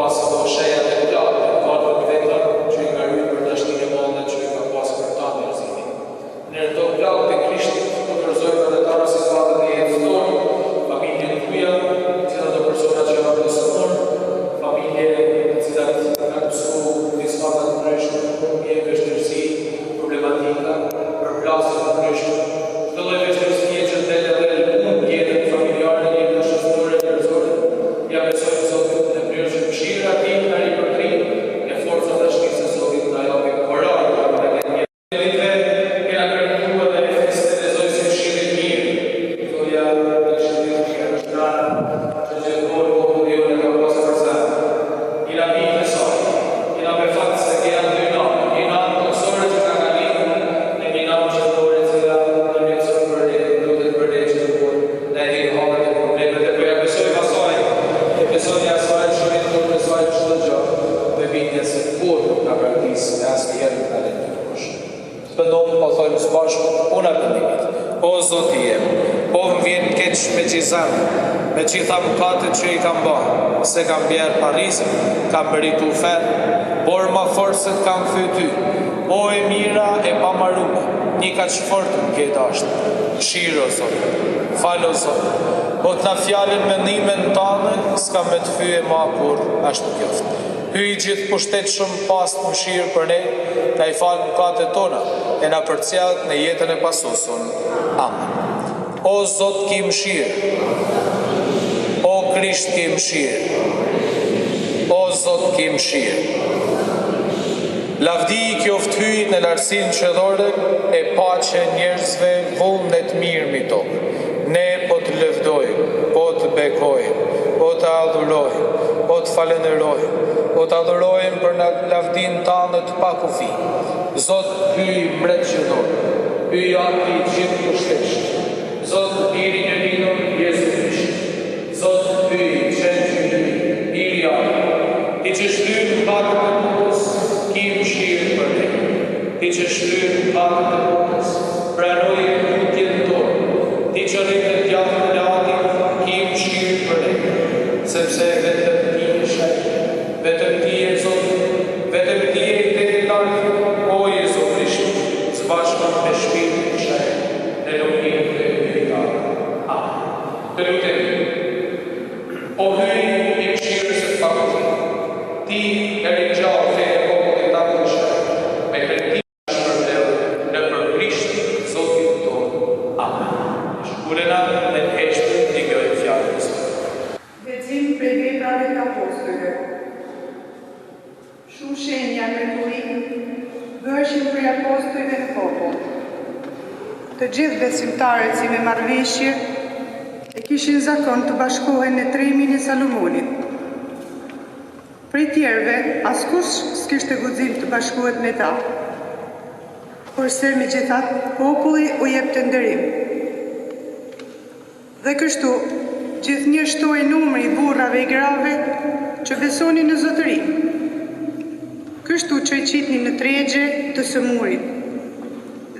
pasë ato shenjat e plagëve në barkun e veta që i ka rujt për dashninë e madhe që e ka pasë për tanë njerëzimin. Në këto plagë të Krishtit po dorëzojmë edhe tana situatat e jetës tonë, familjet tuja, të gjithë ato persona që janë të sëmurë, familje të cilat kanë pësu disfata të ndryshme, humbje, vështirësi, problematika, përplasje të ndryshme, çdo lloj vështirësie që del edhe lëkund jetën familjare, jetën shoqërore, njerëzore, ia besojmë Zotit në mënyrë që mëshira e Tij ta ripërtrijë e forca e dashnisë së Zotit na japë kurajë për të lënë Ditëve kena kremtu edhe festën e Zojës së Këshillit Mirë. Zoja e Këshillit Mirë është nana që gjithmonë populli jonë e ka pasë për zemër. Jena bijtë e saj. Jena me fat se kena dy nana, një nanë tokësore që na ka lindur e një nanë qiellore e cila ndërmjetëson për ne, lutet për ne gjithmonë, na i din hallet e problemet e po ia besojmë asaj, e besoni asaj, lëshoni në dorën e saj çdo gjë, me bindjen se kurrë nuk na braktis e asnjëherë nuk na len dytbosh. Pendom po thojmë së bashku puna e pendimit. O Zoti jem, po më vjen keq me gjithë zemër, me gjitha mëkatet që i kam ba, se kam bjerë parrizë, kam meritu ferr, por ma fort se të kam fy ty. O e mira e pamarume, ni kaq fort më ke dashtë. Mshiro, o Zot. Fal, o Zot. Po të na fjalen mendimen tane, s'kam me të fye ma kurrë, ashtu kjoftë. Hyj i gjithëpushtetshëm pastë mëshirë për ne, na i faltë mëkatet tona e na përcjelltë në jetën e pasosun. Amen. O Zot ki mëshirë. O Krisht ki mëshirë. O Zot ki mëshirë. Lavdi i kjoftë Hyjit në lartësinë qiellore e paqe njerëzve vullnet mirë mi tokë. Ne po të lëvdojmë, po të bekojmë, po të adhurojmë, po të falënderojmë, po të adhurojmë për lavdinë tande të pakufi. Zot Hyj mbret qiellor, Hyj Ati i gjithëpushtetshëm, Zot Biri i njëlindur Jezu Krisht. Zot Hyj, Qen që Hyj, Biri i Atit, Ti që shlyn mëkatet e botës, ki mëshirë për ne. Ti që shlyn mëkatet e botës, pranoje lutjen tonë. Ti që rri në djathtën e Atit, ki mëshirë për ne. Sepse vetëm Ti je shenjt, vetëm Ti je Zot, vetëm Ti je i Tetë-Larti, o Jezu Krisht, së bashku me Shpirtin Shenjt, në lumninë e Hyjit Atë. Amen. Të lutemi, o Hyj i mëshirës së pakufi, Ti e ringjalle fenë e popullit tand të shenjtë, me kremtimin na shpërbleu nëpër Krishtin Zotin tonë. Amen. Ulena dhe në heshtje dëgjojmë fjalën e Zotit. Lexim prej Veprave të Apostujve. Shumë shenja e mrekulli bëheshin prej apostujve në popull. Të gjithë besimtarët si me marrëveshje e kishin zakon të bashkohen në tremin e Salomonit. Prej tjerëve askush s'kishte guxim të bashkohet me ta, porse megjithatë populli u jepte nderim. Dhe kështu, gjithnjë shtohej numri i burrave e grave që besonin në Zotërinë. Kështu që i qitnin në tregje të sëmurit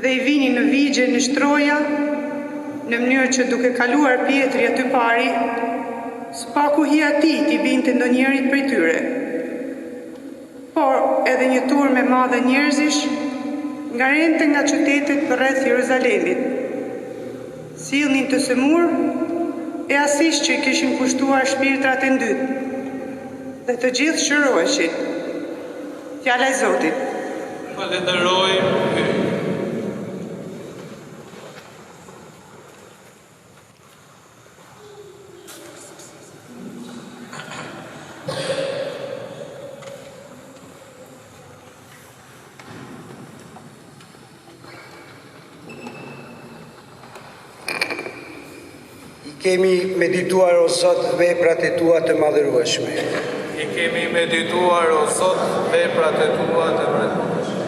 dhe i vinin në vigje në shtroja, në mënyrë që duke kaluar Pjetri aty pari, së paku hija e tij t'i binte ndonjërit prej tyre. Por edhe një turmë e madhe njerëzish ngarente nga qytetet përreth Jeruzalemit. Sillnin të sëmurë e asish që i kishin pushtuar shpirtrat e ndytë, dhe të gjithë shëroheshin. Fjala e Zotit. Falënderojmë Hyjin. I kemi medituar o Zot veprat e tua të madhërueshme. I kemi medituar o Zot veprat e tua të mrekullueshme.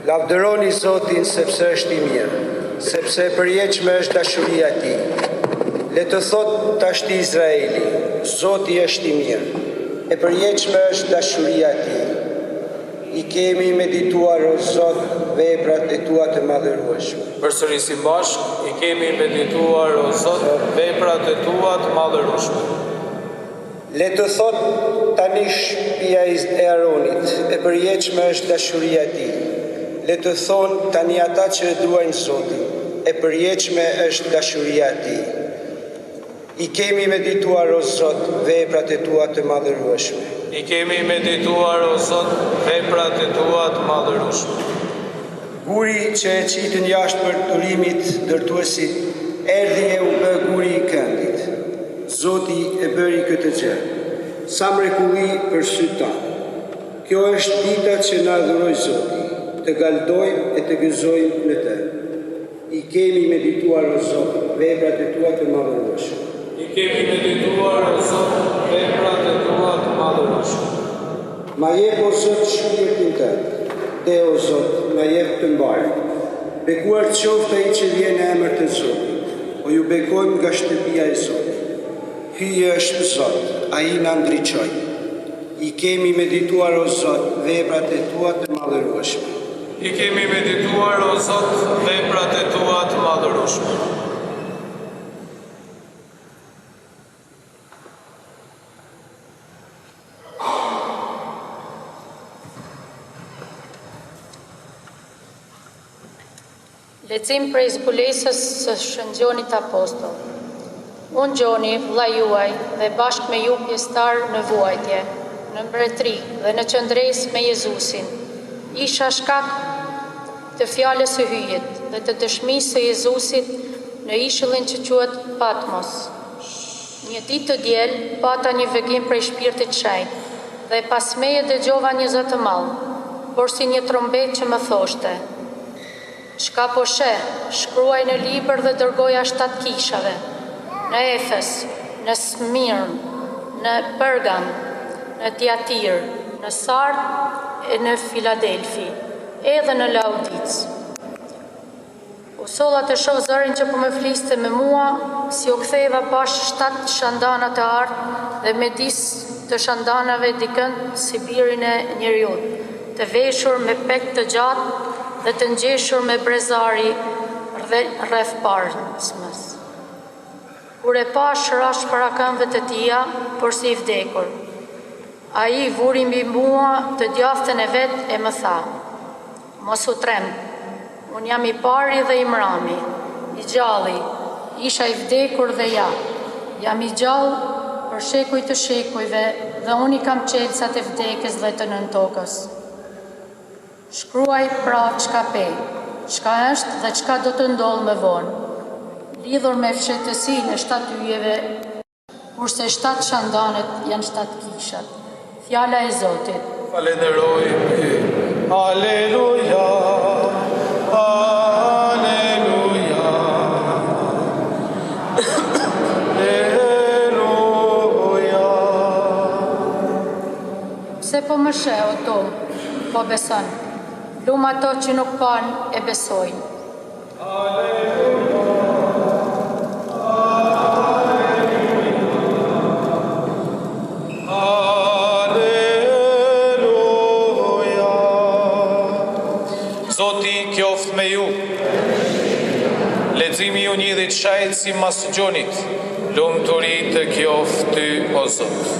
Lavdëroni Zotin sepse është i mirë, sepse e përjetshme është dashuria e tij. Le të thotë tashti Izraeli, Zoti është i mirë, e përjetshme është dashuria e tij. I kemi medituar o Zot veprat e tua të madhërueshme. Përsërisim bashkë, I kemi medituar o Zot veprat e tua të madhërueshme. Le të thotë tani shpia e Aronit, e përjetshme është dashuria e tij. Le të thonë tani ata që e duajnë Zotin, e përjetshme është dashuria e tij. I kemi medituar, o Zot, veprat e tua të madhërueshme. I kemi medituar, o Zot, veprat e tua të madhërueshme. Guri që e qitën jashtë përdorimit ndërtuesit, erdhi e u bë guri i këndit. Zoti e bëri këtë gjë. Sa mrekulli për sytë tanë. Kjo është dita që na dhuroi Zoti, të galdojmë e të gëzojmë në të. I kemi medituar, o Zot, veprat e tua të madhërueshme. I kemi medituar, o Zot, veprat e tua të madhërueshme. Ma jep, o Zot, shpirtin tënd. Dhe, o Zot, na jep të mbarë. Bekuar qoftë ai që vjen në emër të Zotit. Po ju bekojmë nga shtëpia e Zotit. Hyji është Zot, ai na ndriçoi. I kemi medituar, o Zot, veprat e tua të madhërueshme. I kemi medituar, o Zot, veprat e tua të madhërueshme. Lexim prej zbulesës së Shën Gjonit Apostull. Unë Gjoni, vëllai juaj dhe bashkë me ju pjesëtar në vuajtje, në mbretëri dhe në qëndresë me Jezusin, isha shkak të fjalës së Hyjit dhe të dëshmisë së Jezusit në ishullin që quhet Patmos. Një ditë të diel pata një vegim prej Shpirtit Shenjt dhe pas meje dëgjova një zë të madh, porsi një trombetë që më thoshte, Çka po sheh, shkruaj në libër dhe dërgoja shtatë kishave, në Efes, në Smirnë, në Pergam, në Tiatirë, në Sardë e në Filadelfi, edhe në Laodicë. U solla të shoh zërin që po më fliste me mua, si u ktheva pashë shtatë shandana të artë dhe midis të shandanave dikënd si birin e njeriut, të veshur me petk të gjatë dhe të ngjeshur me brez ari rreth parsmës. Kur e pashë, rashë para këmbëve të tija, porsi i vdekur. Ai vuri mbi mua të djathtën e vet e më tha, Mos u tremb, unë jam i pari dhe i mrami, i gjalli, isha i vdekur dhe ja, jam i gjallë për shekuj të shekujve dhe unë i kam çelësat e vdekjes dhe të nëntokës. Shkruaj pra çka pe, çka është dhe çka do të ndodhë më vonë, lidhur me fshehtësinë e shtatë yjeve, Kurse shtatë shandanët janë shtatë kishat. Fjala e Zotit. Falenderojmë Hyjin. Aleluja, aleluja, aleluja. Pse po më sheh, o Tomë, po beson? Lum ato që nuk panë e besojnë. Zoti qoftë me ju. Leximi i Ungjillit Shenjt simas Gjonit. Lumturi të qoftë ty o Zot.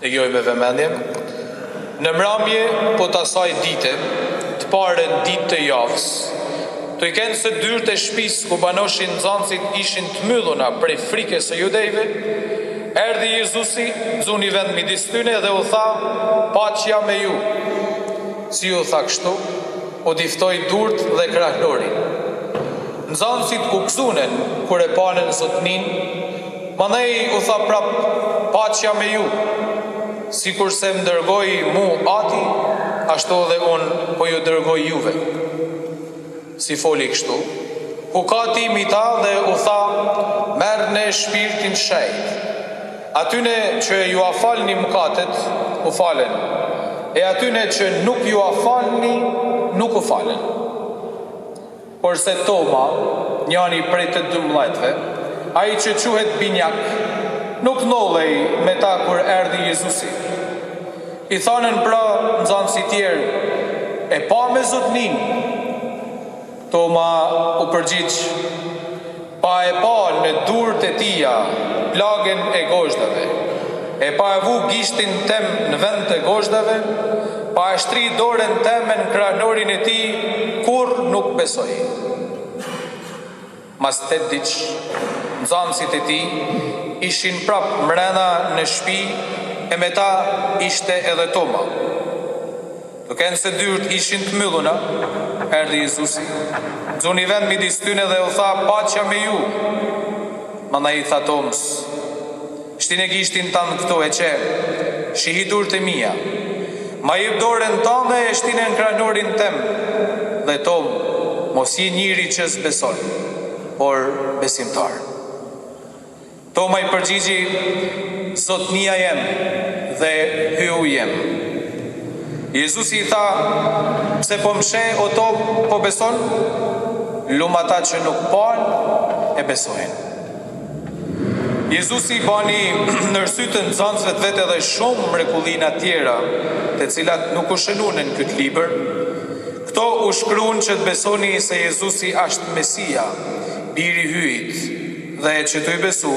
Dëgjoj me vëmendje. Në mramje po të asaj dite, të parën ditë të javës, tuj kenë se dyert e shpisë ku banoshin nxanësit ishin të mylluna prej frikës së judejve, erdhi Jezusi, zuni vend midis tyne dhe u tha, Paqja me ju! Si u tha kështu, u diftoi durt dhe krahnorin. Nxanësit u gëzunen kur e panën Zotninë, Mandej u tha prapë, Paqja me ju! Sikurse më dërgoi mu Ati, ashtu edhe unë po ju dërgoj juve. Si foli kështu, hukati mbi ta dhe u tha, Merrne Shpirtin Shenjt. Atyne që jua falni mëkatet, u falen, e atyne që nuk jua falni, nuk u falen. Porse Toma, njani prej të dymbëdhjetëve, ai që quhet Binjak, nuk ndodhej me ta kur erdhi Jezusi. I thanën pra nxanësit tjerë, E pamë Zotninë. Toma u përgjigj, Pa e pa në durt e tija. plagen e gozhdave, e pa e vu gishtin tem në vend të gozhdave, pa e shtri dorën teme në krahnorin e tij, kurrë nuk besoj. Mas tetë ditësh, nxanësit e tij ishin prapë mrena në shpi e me ta ishte edhe Toma. Dukenëse dyert ishin të mylluna, erdhi Jezusi, nxuni vend midis tyne dhe u tha, Paqja me ju! Mandej i tha Tomës, Shtine gishtin tand këtu e qe, shihi durt e mia. Ma jep dorën tande e shtine në krahnorin tem, dhe Tomë, mos ji njeri që s'beson, por besimtar. Toma i përgjigji, Zotnia jem dhe Hyju jem. Jezusi i tha, Pse po më sheh, o Tomë, po beson? Lum ata që nuk panë e besojnë. Jezusi bani nër sy të nxënësve të vet edhe shumë mrekullina tjera, të cilat nuk u shënun në këtë libër. Këto u shkruan që të besoni se Jezusi asht Mesia, Biri i Hyjit, dhe që tuj besu,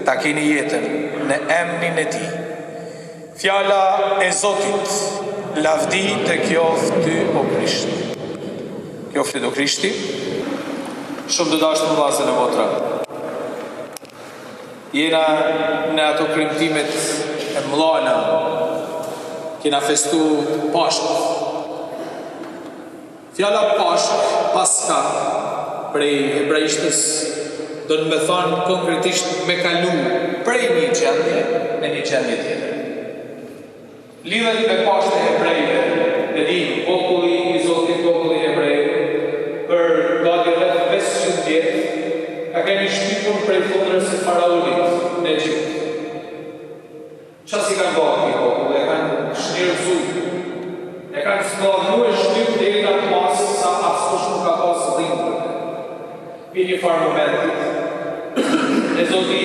ta keni jetën në emnin e tij. Fjala e Zotit, Lavdi të kjoft ty o Krisht. Kjoftë o Krishti. Shumë të dashur vëllazër e motra. Jena në ato kremtimet e mdhana. Kena festu Pashkët. Fjala Pashkë, Paska, prej hebraishtes don me thanë konkretisht me kalu prej një gjendje në një gjendje tjetër. Lidhet me Pashkët e hebrejve, e dimë, populli i Zotit, populli i hebrejve, për gati rreth 500 vjet, ka qenë i shtypur prej thundrës së faraonit në Egjipt. Ça s'i kanë ba këtij populli, e kanë çnjerëzu, e kanë skllavnu e shtyp deri në atë masë sa askush nuk ka pasë dhimbje për te. Pi një farë momentit, e Zoti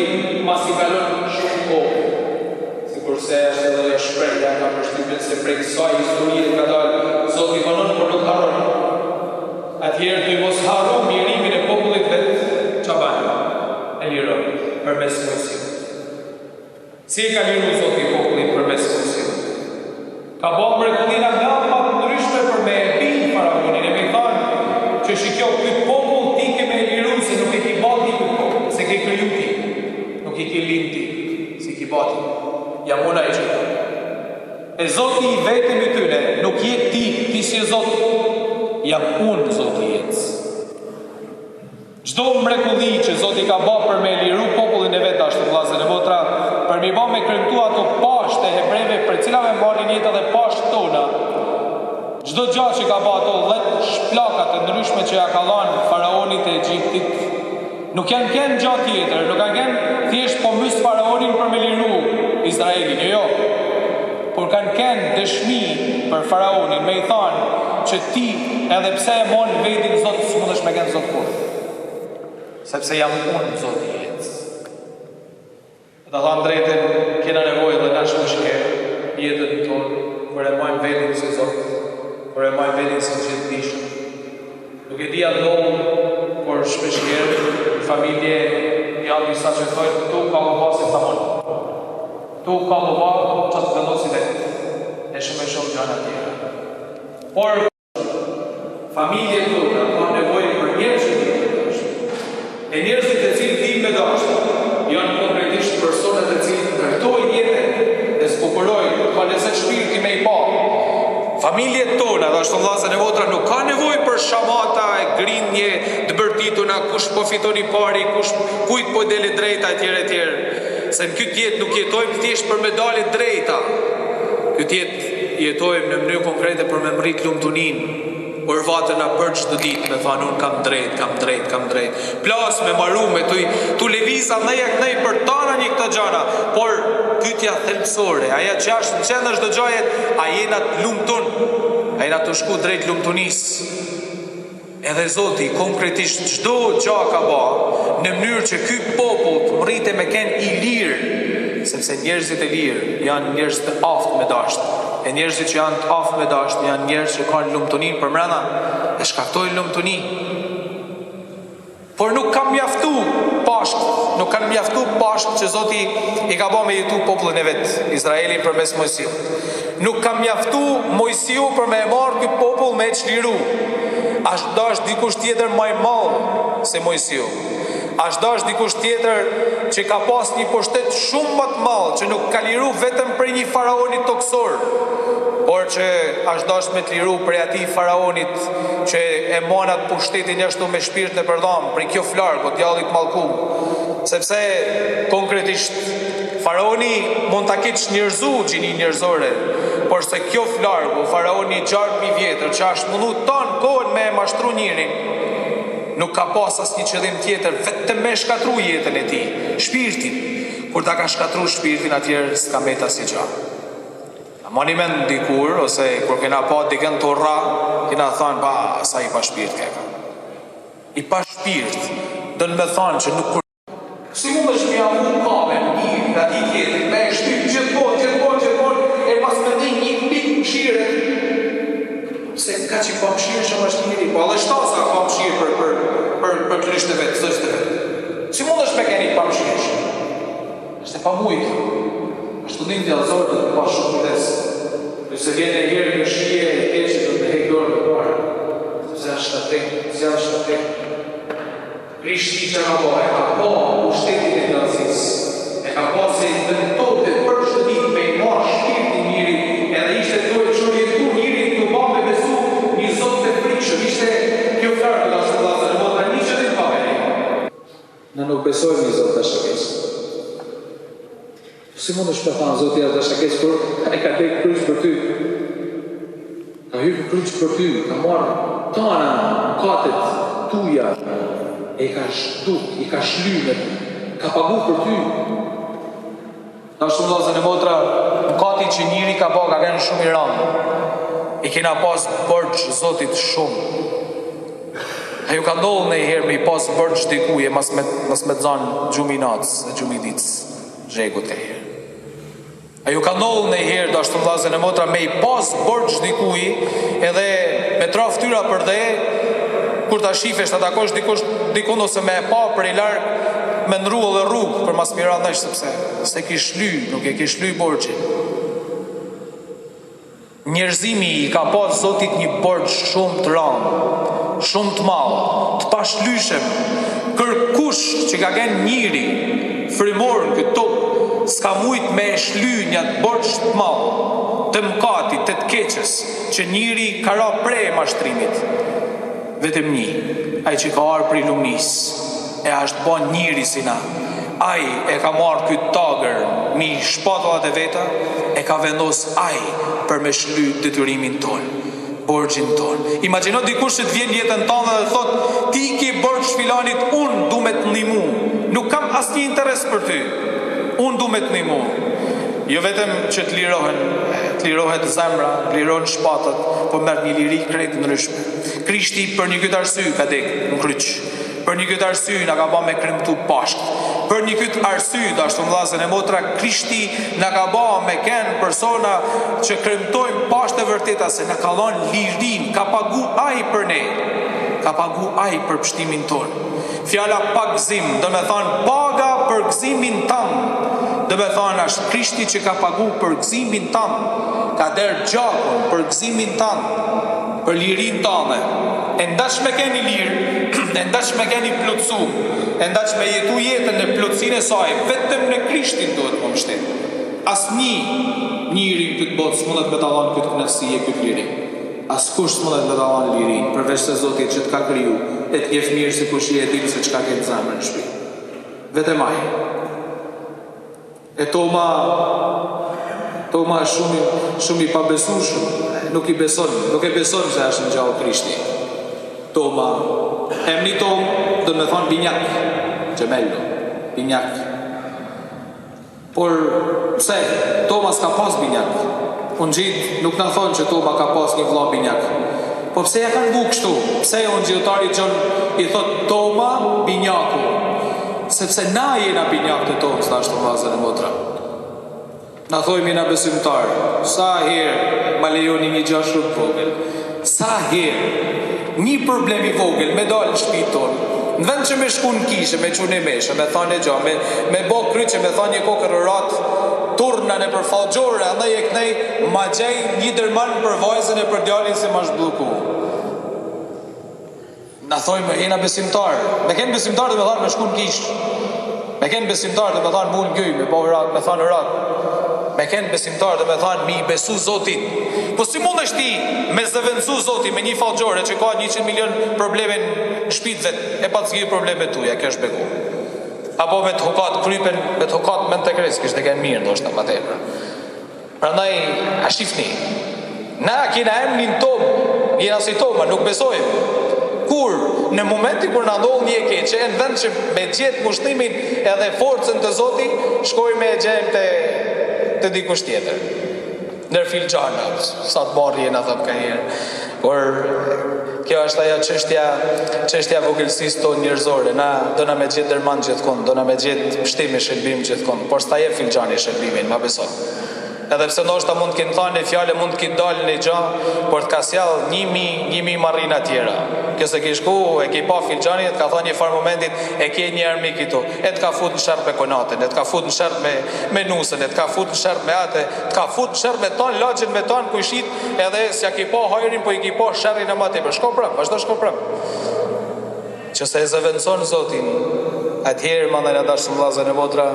masi kalon shumë kohë, sikurse është edhe ajo shprehja, kam përshtypjen se prej kësaj historie ka dalë, Zoti vonon por nuk harron. Atëherë tuj mos harru mjerimin e popullit vet, ça ban? E liron përmes Moisiut. Si e ka liru Zoti popullin përmes Moisiut? Ka ba mrekullina nga ma të ndryshme për me e bind faraonin e me i thanë që shikjo kyt popull ti ke me e liru se nuk e ki ba ti kyt popull, s'e ke kriju ti, nuk i ke lind ti, s'i ki ba ti. Jam unë ai që E Zoti i vetëm i tyne nuk je ti, ti s'je Zot, jam unë Zoti i jetës. Çdo mrekulli që Zoti ka ba për me e liru popullin e vet dashtë vëllazër e motra, për me i ba me kremtu ato Pashkët e hebrejve prej cilave marrin jetë edhe Pashkët tona, çdo gja që ka ba ato dhet shplaka të ndryshme që ja ka dhanë faraonit të Egjiptit, nuk janë ken gja tjetër, nuk kanë ken thjesht po mys faraonin për me liru Izraelin, jo jo. Por kanë ken dëshmi për faraonin me i thanë që ti edhe pse e mon vetin Zot s'mundesh me ken Zot kurrë. Sepse jam unë Zoti i jetës. Me ta thanë drejtën, kena nevojë edhe na shpeshherë jetën tonë, kur e majmë vetin si Zot, kur e majmë vetin si gjithëdijshëm. Nuk e di a ndodh, por shpeshherë në familje janë disa që thojnë këtu ka me ba si tham unë. Këtu ka me ba ça të vendosi vetë. E shumë e shumë gjana tjera. Por familjet tona kanë nevojë për njerëz që dinë me dashtë. E njerëzit të cilët dinë me dashtë janë konkretisht personat të cilët ndërtojnë jetën, e zbukurojnë, ka lezet shpirti me i pa. Familjet tona, dashtë vëllazër e motra, nuk ka nevojë për shamata e grindje të bërtituna, kush po fiton i pari, kush kujt po del e drejta etj etj. Se në këtë jetë nuk jetojmë thjesht për me dalë e drejta. Këtë jetë jetojmë në mënyrë konkrete për me mrrit lumtuninë. Orvatena për çdo ditë me thanë unë kam drejt, kam drejt, kam drejt. Plas me maru me tuj, tu leviz andej e kënej për tana një këto gjana, por pyetja thelbësore, aja që është në qendër çdo gjaje, a jena të lumtun, a jena tu shku drejt lumtunisë. Edhe Zoti konkretisht çdo gja ka ba në mënyrë që ky popull të mrrite me ken i lirë, sepse njerëzit e lirë janë njerëz të aftë me dashtë, e njerëzit që janë të aftë me dashtë janë njerëz që kanë lumtuninë përmrena e shkaktojnë lumtuni. Por nuk ka mjaftu Pashkët. Pashkët, nuk kanë mjaftu Pashkët që Zoti i ka ba me jetu popullin e vet, Izraelin përmes Moisiut. Nuk ka mjaftu Moisiu për me e marrë ky popull me e çliru. Asht dashtë dikush tjetër ma i madh se Moisiu. Asht dashtë dikush tjetër që ka pas një pushtet shumë ma të madh, që nuk ka liru vetëm prej një faraoni tokësor, por që asht dashtë me të liru prej atij faraonit që e man atë pushtetin njashtu me shpirt nëpër dhamë, prej kjoflargut, djallit mallkum. Sepse, konkretisht, faraoni mund ta ketë çnjerëzu gjininë njerëzore, porse kjoflargu, faraoni gjarpni i vjetër, që asht mundu tanë kohën me e mashtru njerin, Nuk ka pas asnjë qëllim tjetër vetëm me e shkatru jetën e tij, shpirtin. Kur ta ka shkatru shpirtin atëherë s'ka met asnjë gja. A mani mend dikur ose kur kena pa dikën tu rra, kena thanë pa sa i pa shpirt keka. I pa shpirt, don me thanë që nuk Si mundesh me ia vu kamen mirë atij tjetrit, me e shtyp gjithmonë, gjithmonë, gjithmonë, e mos me ndi një pikë mëshire? Pse kaq i pamëshirshëm është njeri? Po edhe shtaza ka mëshirë për për për për këlyshët e vet, zogjtë e vet. Si mundesh me qenë i pamëshirshëm? Është e pamujtur. Është tundim djallëzor duhet me pas shumë kujdes. Nëse vjen një herë një shije e keqe do të hek dorë më parë, sepse është shkatërrim, sjell shkatërrim. Krishti çka ka ba, e ka pa pushtetin e djallëzisë, e ka pa se i tentonte për çdo ditë me i marrë shpirtin njerit edhe ishte tu e çorientu njerin tu ba me besu një Zot të frikshëm, ishte kjo fjalë të dashur vëllazër e motra një qëllim ka me ne. Ne nuk besojmë një Zot dashakeq. Si mundesh me thanë Zoti është dashakeq kur ai ka dek kryq për ty? Ka hypë në kryq për ty, ka marrë tana mëkatet tuja e i ka zhduk, i ka shly me ka pagu për ty. Dashur vëllazër e motra, mëkati që njeri ka ba ka qenë shumë i rëndë. I kena pas borxh Zotit shumë. A ju ka ndodhur ndonjëherë me i pas borxh dikuj e mos me mos me të zanë gjumi i natës e gjumi i ditës? Zhegut e herë. A ju ka ndodhur ndonjëherë dashur vëllazër e motra me i pas borxh dikuj edhe me t'ra ftyra për dhe kur ta shifesh ta takosh dikush dikund ose me e pa prej larg me ndrru edhe rrugë për mos me i ra ndesh sepse s'e ki shly, nuk e ki shly borxhin. Njerëzimi i ka pas Zotit një borxh shumë të randë, shumë të madh, të pashlyshëm. Kërkush që ka qenë njeri frymor në këtë tokë s'ka mujt me e shly njat borxh të madh të mëkatit, të të keqes, që njeri ka ra pre e mashtrimit. Vetëm nji, ai që ka ardhë prej lumnisë, e asht ba njeri si na, ai e ka marrë kyt tagër mi shpatullat e veta, e ka vendos ai për me shly detyrimin tonë, borxhin tonë. Imagjino dikush që të vjen në jetën tande dhe thotë, ti i ke borxh filanit, unë du me të ndihmu, nuk kam asnjë interes për ty, unë du me të ndihmu. Jo vetëm që të lirohen, të lirohet zemra, të lirohen shpatat, po merr një liri krejt të ndryshme. Krishti për një këtë arsye ka dek në kryq. Për një këtë arsye na ka ba me kremtu Pashkët. Për një këtë arsye, dashur vëllazër e motra, Krishti na ka ba me ken persona që kremtojmë Pashkët e vërteta se na ka dhënë lirinë, ka pagu ai për ne. Ka pagu ai për pështimin tonë. Fjala pagëzim, do me thanë paga për gëzimin tand. Do me thanë është Krishti që ka pagu për gëzimin tand. Ka derdh gjakun për gëzimin tand. Për lirinë tande. E n'daç me ken i lirë, e n'daç me ken i plotësum, e n'daç me jetu jetën në plotësinë e saj, vetëm në Krishtin duhet m'u mbështet. Asnji njeri në këtë botë s'mundet me ta dhanë këtë kënaqësi e këtë liri. Askush s'mundet me ta dhanë lirinë, përveç se Zoti që të ka kriju e të njeh mirë se kush je e din se çka ke në zemër në shpirt. Vetëm Ai. E Toma, Toma është shumë, shumë i pabesueshëm, nuk i beson, nuk e beson se është ngjallë Krishti. Toma, emni Tom, do me thonë binjak, gemello, binjak. Por, pse, Toma s'ka pas binjak? Ungjijtë nuk na thonë që Toma ka pas një vlla binjak. Po pse ja kanë vu kështu? Pse ungjilltari Gjon i thotë Toma binjaku? Sepse na jena binjakë të Tomës, dashur vëllezër e motra. Na thojmë jena besimtarë. Sa herë ma lejoni një gja shumë të vogël? Sa herë një problem i vogël me dalë në shtëpi tonë? Në vend që me shku në kishë, me çu një meshë, me thanë një gja, me, me bo kryq, me thanë një kokërr urat, turna nëpër fallxhore, andej e kënej, ma gjej një derman për vajzën e për djalin se m'asht blloku. Na thojmë, jena besimtar. Me kenë besimtar do me thanë me shku në kishë. Me kenë besimtar do me thanë m'u ul n'gjy, me bo urat, me thanë urat. Me kenë besimtar do me thanë me i besu Zotit. Po si mundesh ti me zëvendësu Zotin me një fallxhore që ka 100 milion probleme në shpi t'vet e pa të zgjidh problemet tuja, kjo është beku. Apo me të hukat krypen, me të hukat mend të kres, kishte kenë mirë ndoshta ma tepër. Prandaj, a shifni, na kena emnin Tomë, jena si Toma, nuk besojmë. Kur, në momentin kur na ndodh një e keqe, në vend që me gjetë ngushëllimin edhe forcën te Zoti, shkojmë e gjejmë te, te dikush tjetër. Ndër filxhana, sa të marrë jena, thot kanjëherë. Por, kjo është ajo çështja, çështja e vogëlsisë tonë njerëzore. Na dona me gjetë derman gjithkund, dona me gjetë pshtim e shëlbim gjithkund, por s'ta jep filxhani shëlbimin, ma beso. Edhe pse ndoshta mund të kenë thanë një fjalë, mund të ketë dalë një gjë, por të ka sjell 1000 1000 marrina tjera. Kjo se ke shku, e ke pa filxhanin, të ka thanë një farë momentit, e ke një armik këtu. E të ka fut në sherr me kunatën, e të ka fut në sherr me me nusën, e të ka fut në sherr me atë, të ka fut në sherr me tan lagjen me tan kojshit, edhe s'ja ke pa hajrin, po i ke pa sherrin e ma tepër. Shko prap, vazhdo shko prap. Qëse e zëvendëson Zotin, atëherë mandej të dashur vëllezër e motra,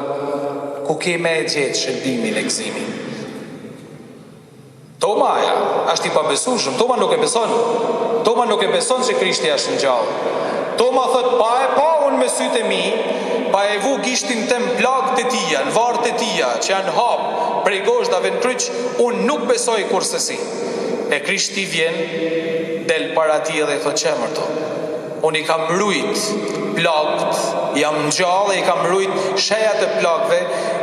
ku ke me e gjetë shëlbimin e gëzimin? Tomaja është i pabesueshëm, Toma nuk e beson. Toma nuk e beson se Krishti është ngjallë. Toma thot, pa e pa unë me sytë e mi, pa e vu gishtin tem n'plagët e tija, në varët e tija, që janë hap prej gozhdave në kryq, unë nuk besoj kurrsesi. E Krishti vjen, del para tij edhe i thot, qe mor Tomë? Unë i kam rujt plagët, jam ngjallë e i kam rujt shejat e plagëve,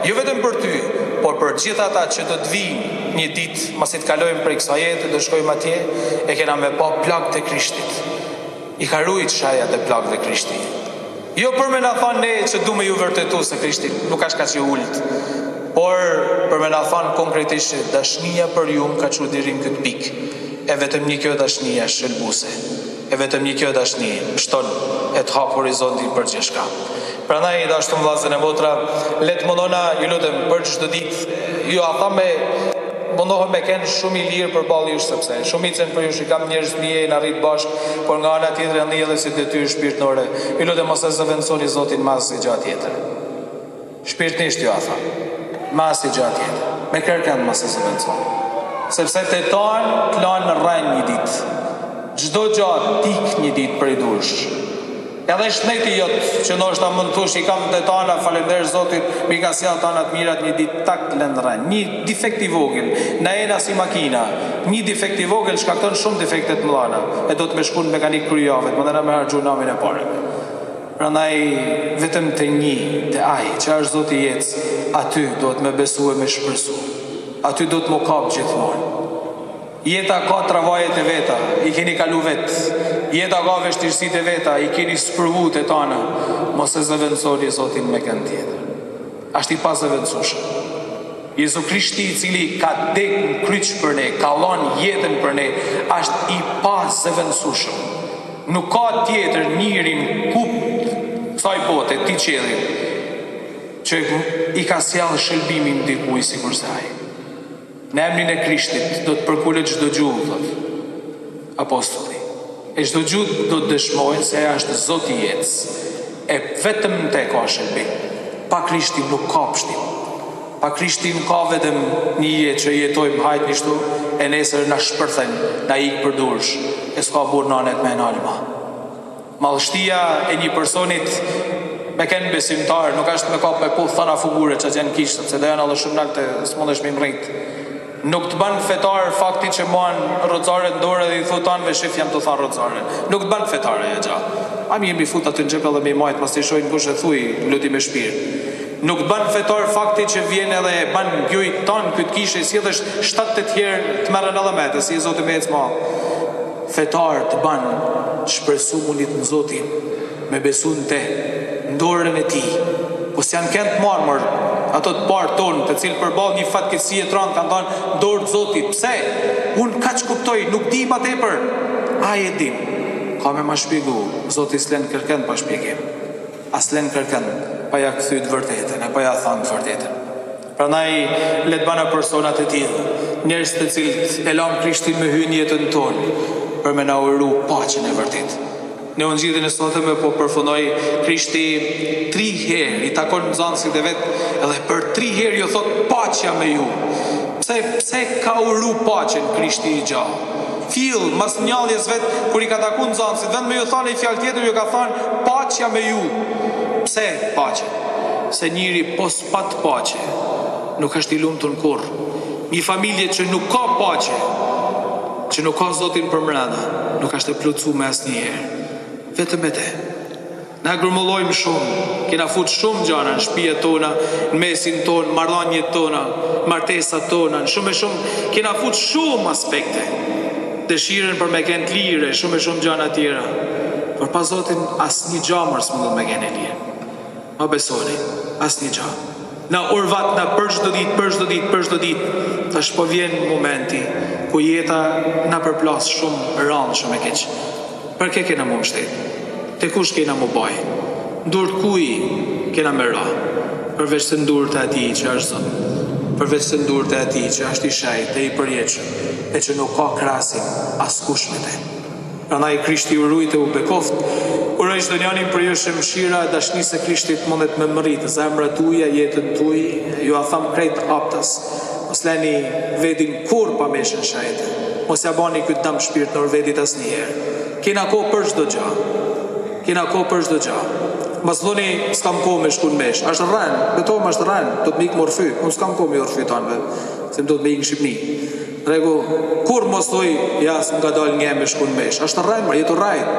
jo vetëm për ty, por për gjithë ata që do të vijnë një ditë, masi të kalojmë prej kësaj jete, do shkojmë atje, e kena me pa plagët e Krishtit. I ka rujt shejat e plagëve Krishti. Jo për me na thanë ne që du me ju vërtetu se Krishti nuk ashtë kaq i ulët, por për me na thanë konkretisht që dashnia për ju më ka çu deri në këtë pikë, e vetëm një kjo dashni është shëlbuse. E vetëm një kjo dashni pshton e të hap horizontin për gjithçka. Prandaj i dashtun vëllazën e motra, le të mundona, ju lutem, për çdo ditë, ju a tham me mundohem me kenë shumë i lirë përballë jush sepse shumicën prej jush i kam njerëz të mi jena rrit bashkë, por nga ana tjetër e ndjej edhe si detyrë shpirtnore. Ju lutem mos e zëvendësoni Zotin me asnjë gjë tjetër. Shpirtnisht ju a tham. Me asnjë gja tjetër. Me kërkënd mos e zëvendësoni. Sepse të tanë të lanë në rrenë një ditë. Çdo gja t'ik një ditë prej dursh. Edhe shneti jot, që ndoshta mund të thush i kam të tana, faleminderit Zotit, m'i ka sjellë tana të mirat një ditë tak të lënë rrenë. Një defekt i vogël, na jena si makina. Një defekt i vogël shkakton shumë defekte të mëdha. E do të me shku në mekanik kry javët, mandena me harxhu namin e pareve. Prandaj vetëm te nji, te Ai, që është Zoti i jetës, aty duhet me besu e me shpresu. Aty duhet m'u kap gjithmonë. Jeta ka travajet e veta, i keni kalu vet. Jeta ka vështirësitë e veta, i keni sprovu të tana. Mos e zëvendësoni Zotin me kënd tjetër. Asht i pazëvendësueshëm. Jezu Krishti i cili ka dek në kryq për ne, ka dhanë jetën për ne, asht i pazëvendësueshëm. Nuk ka tjetër njeri në kupë kësaj bote, këtij qielli, që i ka sjellë shëlbimin dikujt sikurse ai. Në emrin e Krishtit do të përkulet çdo gjuhë, thotë apostulli. E çdo gjuhë do të dëshmojnë se ai është Zoti i jetës. E vetëm në te ka shëlbim. Pa Krishtin nuk ka pështim. Pa Krishtin ka vetëm një jetë që jetojmë hajt njështu, e nesër na shpërthen, na ik për dursh, e s'ka burrë nanet me e nalë ma. Madhështia e një personit me kenë besimtar nuk është me kap me puth tana fugure që gjen n'kishë, sepse do janë edhe shumë nalt e s'mundesh me i mrrit. Nuk të ban fetar fakti që man rozaren në dorë dhe i thu tanëve shif jam tu tha rozaren. Nuk të ban fetar ajo gja. A mirë mi fut aty në xhep edhe me i majt mos t'i shohin kush e thuj luti me shpirt. Nuk të ban fetar fakti që vjen edhe e ban gjujt tanë këtë kishë e sjellësh 7 8 herë të merren edhe me të si e zoti me ecë ma. Fetar të ban të shpresumunit në Zotin, me besu në te, në dorën e Tij. Po s'janë kenë të marrë mor, ato të parë tonë, të cilët përballë një fatkeqësie të rëndë kanë thanë në dorë të Zotit. Pse? Unë kaq kuptoj, nuk di ma tepër. Ai e din. Ka me ma shpjegu, Zoti s'len kërkend pa shpjegim. A s'len kërkend pa ja kthy të vërtetën e pa ja thanë të vërtetën. Prandaj le të bana persona të tillë, njerëz të cilët e lamë Krishtin me hy në jetën tonë për me na uru paqen e vërtetë. Në ungjillin e sotëm e po përfundoj Krishti tri herë i takon nxënësit e vet dhe për tri herë ju thotë paqja me ju. Pse pse ka uru paqen Krishti i gjallë? Fill mas ngjalljes vet kur i ka taku nxënësit vend me ju thanë një fjalë tjetër ju ka thanë paqja me ju. Pse paqe? Se njeri po s'pat paqe nuk është i lumtun kurrë. Një familje që nuk ka paqe, që nuk ka Zotin përmrena, nuk është e plotësume asnjëherë. Vetëm me te. Na grumbullojmë shumë, kena fut shumë gjana në shpijat tona, në mesin tonë, marrëdhëniet tona, martesat tona, në shumë e shumë, kena fut shumë aspekte. Dëshirën për me kenë të lirë, shumë e shumë gjana tjera. Por pa Zotin asnjë gja mor s'mundet me kenë e lirë. Ma besoni, asnjë gja. Na orvatna për çdo ditë, për çdo ditë, për çdo ditë. Tash po vjen momenti ku jeta na përplas shumë randë, shumë e keq. Për ke kena m'u mbështet? Te kush kena m'u bajt? N'durt kuj kena me ra? Përveç se n'durt e atij që është Zot. Përveç se n'durt e atij që është i shenjtë e i përjetshëm e që nuk ka krahasim askush me te. Prandaj Krishti ju rujt e u bekoft. Uroj çdonjanin prej jush që mëshira e dashnisë së Krishtit mundet me mrrit zemrat tuja, jetën tuj, jua tham krejt haptas, mos leni vedin kurrë pa meshën shejte. Mos ja bani kyt dam shpirtnor vedit asnjëherë. Kena kohë për çdo gja. Kena kohë për çdo gja. Mos thoni s'kam kohë me shku në meshë. Asht rren, betohem asht rren, do të më ik m'u rrfy. Unë s'kam kohë me ju rrfy tanëve, se më duhet me ik në Shqipni. Rregull, kurrë mos thuj, ja s'më ka dalë nge me shku në meshë. Është rrenë, mor, je tu rrejt.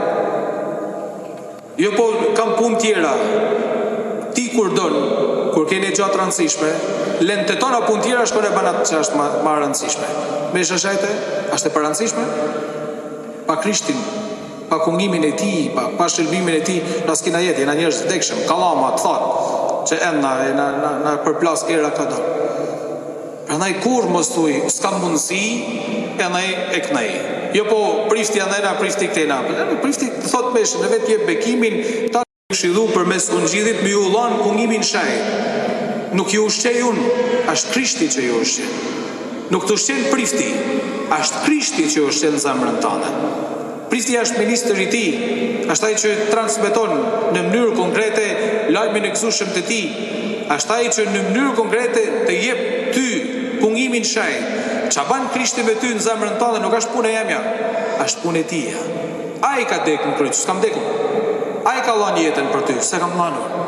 Jo po kam punë tjera. Ti kur don, kur ke një gja të rëndësishme, len të tona punë tjera shkon e bën atë që është ma, ma e rëndësishme. Mesha shejte, është e parëndësishme? Pa Krishtin, pa kungimin e tij, pa, pa shëlbimin e tij, na s'kena jetë, jena njerëz të vdekshëm, kallama, të thatë, që endna, e na, na, na përplas era ka do. Prandaj kurrë mos thuj s'kam mundësi enej e kënej. Jo po prifti andejna prifti këtejna. Prifti të thotë meshën e vet jep bekimin ta këshillu përmes ungjillit me ju dhanë kungimin shejt. Nuk ju ushqej unë, është Krishti që ju ushqen. Nuk të ushqen prifti, është Krishti që ushqen zemrën tënde. Prifti është ministër i tij, është ai që transmeton në mënyrë konkrete lajmin e gëzueshëm të tij, është ai që në mënyrë konkrete të jep ty kungimin shenjt. Ça ban Krishti me ty në zemrën tënde nuk është punë e jemja, është punë e tija. Ai ka dek në kryq, s'kam dek unë. Ai ka dhanë jetën për ty, s'e kam dhanë unë.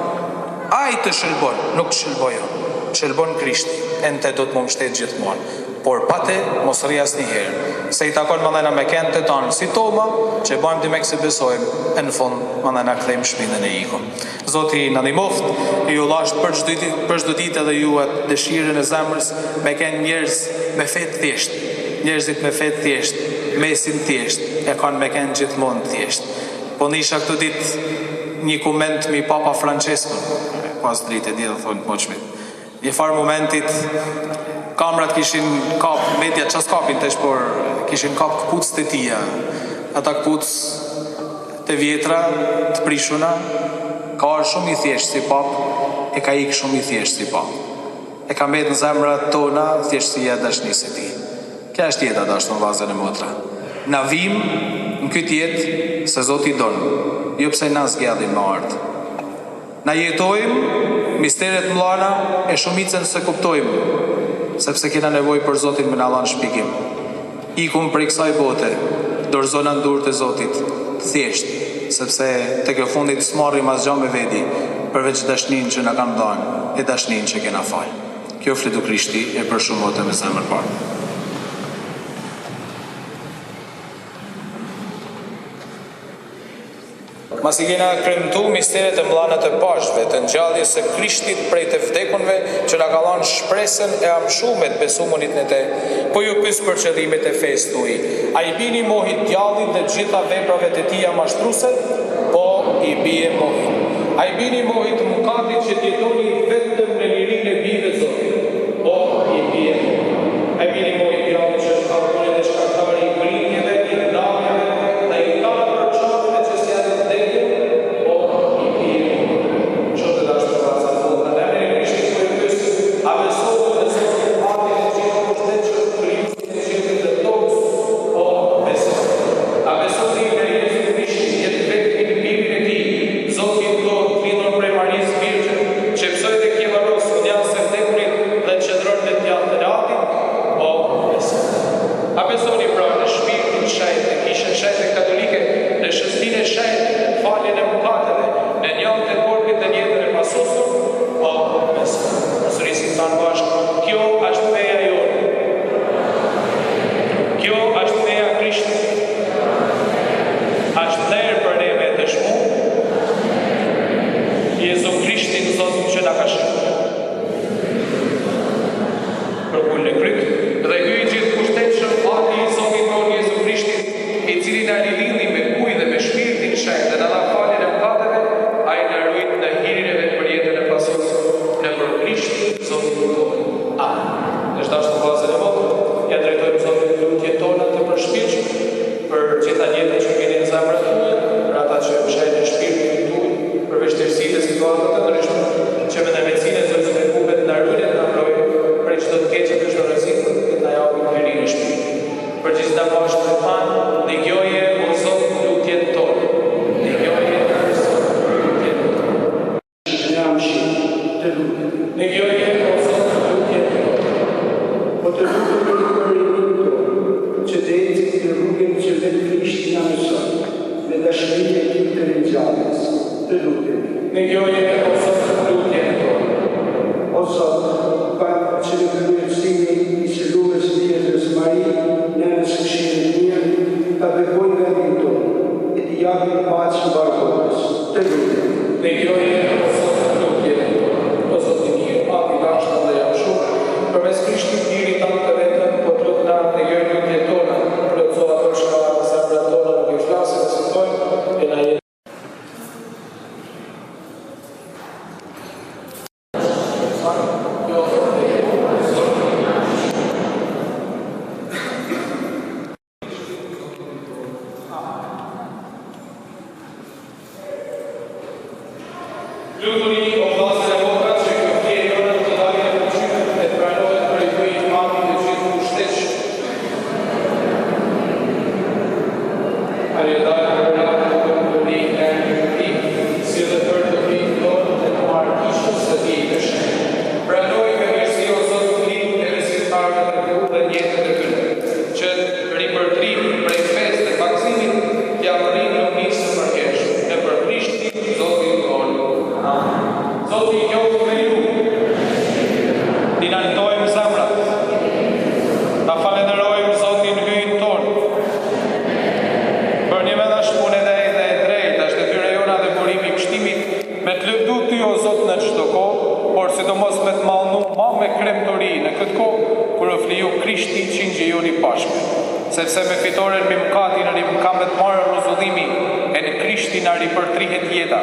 Ai të shëlbon, nuk të shëlboj unë. Të shëlbon Krishti, e në te do të m'u mbështet gjithmonë. Por pa te mos rri asnjëherë, se i takon mandena me kenë të tanë si Toma, që bajmë dimek se besojmë, e në fund mandena kthejmë shpinën e ikum. Zoti na ndihmoftë, ju dhashtë për çdo ditë, për çdo ditë edhe ju atë dëshirën e zemrës me kenë njerëz me fe të thjeshtë. Njerëzit me fe të thjeshtë, mesin të thjeshtë, e kanë me kenë gjithmonë të thjeshtë. Po nisha këto ditë një koment mi Papa Françeskun, pas dritë e diell thonë të moçmit. Një farë momentit kamrat kishin kap, mediat ça s'kapin tash por kishin kap këpucët e tija. Ata këpucë të vjetra, të prishuna, ka ardhë shumë i thjeshtë si papë, e ka ikë shumë i thjeshtë si papë. E ka mbet në zemrat tona thjeshtësia e dashnisë së tij. Kjo është jeta dashtun vllazën e motra. Na vijmë në këtë jetë se Zoti don, jo pse na zgjedhim me ardhë. Na jetojmë misteret mdhana e shumicën s'e kuptojmë, sepse kena nevojë për Zotin me na dhanë shpjegim. Ikum prej kësaj bote, dorëzona në duart e Zotit, thjesht, sepse tek e fundit s'marrim asgja me vedi, përveç dashninë që na kanë dhanë e dashninë që kena falë. Kjo flitu Krishti e për shumë mote me zemër parë. Masi kena kremtu misteret e mdhana të Pashkëve, të ngjalljes së Krishtit prej të vdekunve, që na ka dhanë shpresën e amshume të besumunit në te, po ju pys për qëllimet e fesë tuj. A i bini mohit djallit dhe gjitha veprave të tija mashtruse? Po, i biem mohit. A i bini mohit mëkatit që të jetoni vetëm në lirinë e bijve të Zotit? Po, i biem mohit. A i bini mohit djallit që është autori dhe shkaktari i grindjeve, i ndarjeve dhe i tana përçarjeve? ri në këtë kohë kur u fliju Krishti qingji jonë i Pashkëve. Sepse me fitoren mbi mëkatin rimëkambet mbarë rruzullimi e në Krishtin na ripërtrihet jeta.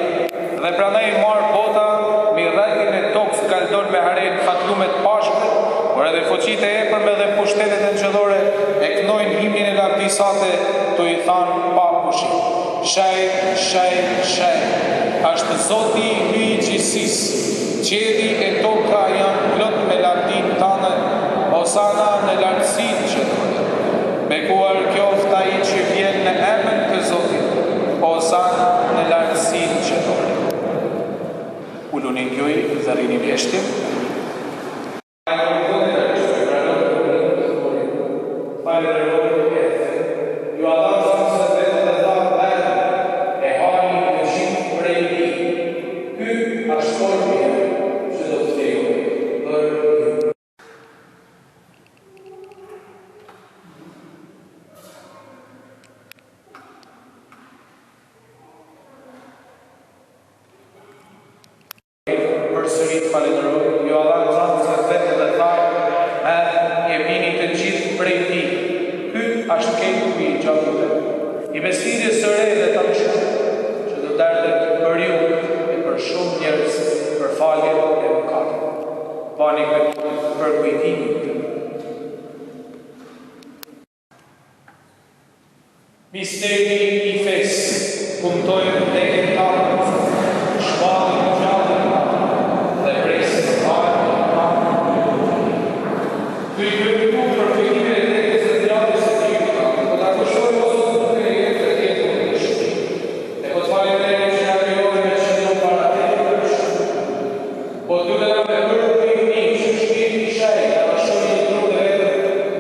Dhe prandaj marë bota mbi rrajtin e tokës galdon me harenë fatlume të Pashkëve, por edhe fuqitë e epërme dhe pushtetet engjëllore e knojnë himnin e lavdisë sate tu i thanë pa pushim. Shenjt, shenjt, shenjt, ashtë Zoti Hyji i gjithësisë, qielli e toka janë plot me lavdinë tande, Hosana në lartësinë qiellore. Bekuar kjoftë ai që vjen në emën të Zotit, Hosana në lartësinë qiellore. Uluni juj dhe rrini në heshtje. Ai vullnetarisht e pranoi dhurimin dhe thori, Falënderoi e theu, jua dha nxënësve të vet dhe tha, Merrni, e hani të gjithë prej tij. Ky asht korpi jem, që do të flijohet për ju. Përsëri falënderoi, jua dha nxënësve të vet dhe tha, Merrni e pini të gjithë prej tij. Ky asht kelku i gjakut tem, i besëlidhjes së re dhe tanishme, që do derdhet për ju e për shumë njerëz për faljen e mëkateve. Bani këtë për kujtimin tim. Misteri i fesë, kumtojmë vdekjen tande, o Zot, shpallim ringjalljen tande dhe presim ardhjen tande që do të vijë. Tu i kryer përkujtimin e vdekjes dhe ngjalljes së Birit tand, po ta kushtojmë, o Zot, bukën e jetës dhe kelkun e shërimit. E po të falënderojmë që na lejove me qëndru para teje për të shërbyer. Po të lutena me përkujtimi që Shpirti i Shenjtë na bashkojë një trup të vetëm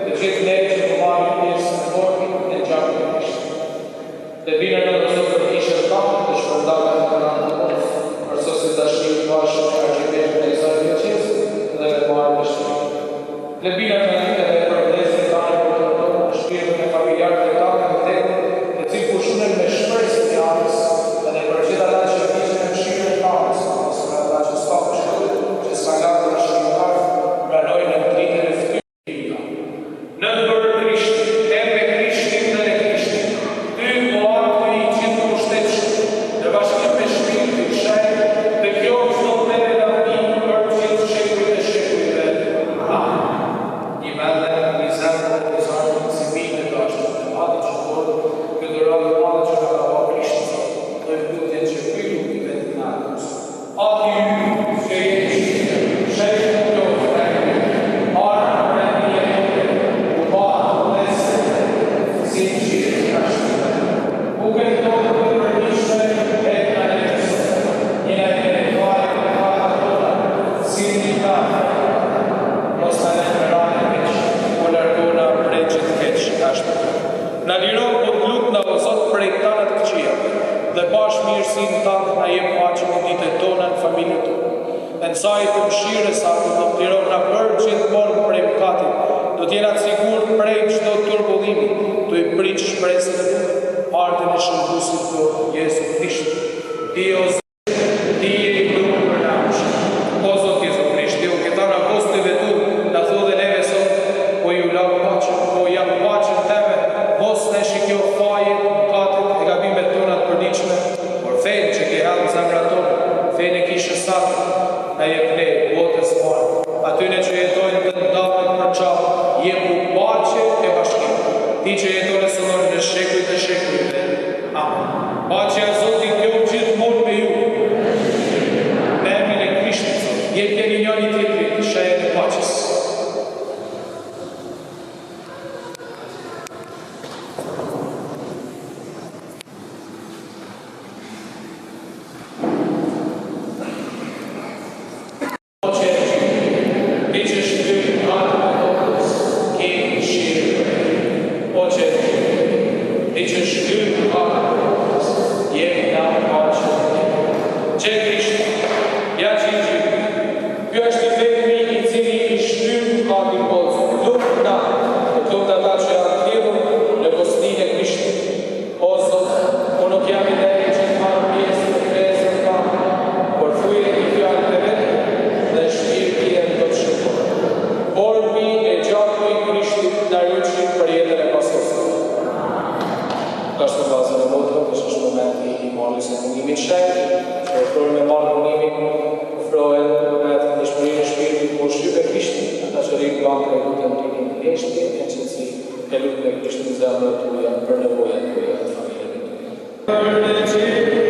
të gjithë ne që po marrim pjesë në korpin e gjakun e Krishtit. Le të bina Nënë o Zot për Kishën tande të shpërndarë në të anë të botës, përsosi dashninë bashkë me Arqipeshkvin e kësaj dioqeze dhe me mbarë peshkopinjtë. Le të bina Nënë edhe për vëllezërit tanë e motrat tona, shpirtrat e familjarëve tanë të vdekur, të cilët pushunen me shpresën e ardhjes, edhe për gjithë ata që vdiqën në mëshirën tande, sidomos për ata që s'ka pështuar, që s'kanë lanë trashëgimtarë, pranoji në dritën e fytyrës. Nëpër Krishtin, e me Krishtin dhe në Krishtin, Ty, o Ati i Gjithëpushtetshëm, në bashkim me Shpirtin Shenjt, të kjoftë çdo nder e lavdi për gjithë shekujt e shekujve. Amen. Një mend, një zemër dhe një zë, si bijtë e dashur të Atit Qiellor, këtë dhuratë të madhe që na ka ba Krishti Zot, bëjmë lutjen që ky lum i vetë na e mëson. Ati ynë, që je në qiell, shenjt u qoftë emri yt. Ardhtë mbretëria jote, u bahtë deshta jote, si në qiell, ashtu edhe në tokë. Bukën tonë të përditshme jepna neve sot, e na fal fajet e mëkatet tona, si ne na falim. Mos na lër me ra në keq, po largona prej gjithë keq, ashtu. Na liro po të lutna o Zot prej tana të këqijave dhe bash mirësinë tande na jep paqe në ditët tona në familjet tona. E në saje të mëshirës sate do të lirona përgjithmonë prej mëkatit, do të jena të sigurt prej çdo turbullimi, tu e prit shpresën e bukur, ardhjen e Shëlbuesit tonë Jezu Krisht. Ti o Zot. Ti je i lumtur për na O Zot Jezu Krisht, ti u ke thanë apostujve tu, na thu dhe neve sot, po ju la paqen, po jap paqen teme, mos na shikjo fajet, mëkatet e gabimet tona të përditshme, por fenë që ke hedhë në zemrat tona, fenë e kishës sate, na jep ne, botës mbarë, atyne që jetojnë të ndamë e të përçamë, jepu paqe e bashkim. Ti që jeton e sundon në shekujt e shekujve. Amen. Paqja e Zotit qoftë gjithmonë me ju. Në emrin e Krishtit Zot, jepjani njëri tjetrit shenjën e paqes. O qelqi, ti që shtyp harkun e tokës, ki mëshirë për ne. O qelqi. atre, ju lutem rrini në heshtje e në qetësi e lutni Krishtin në zemrat tuaja për nevojat tuaja dhe familjeve tuaja.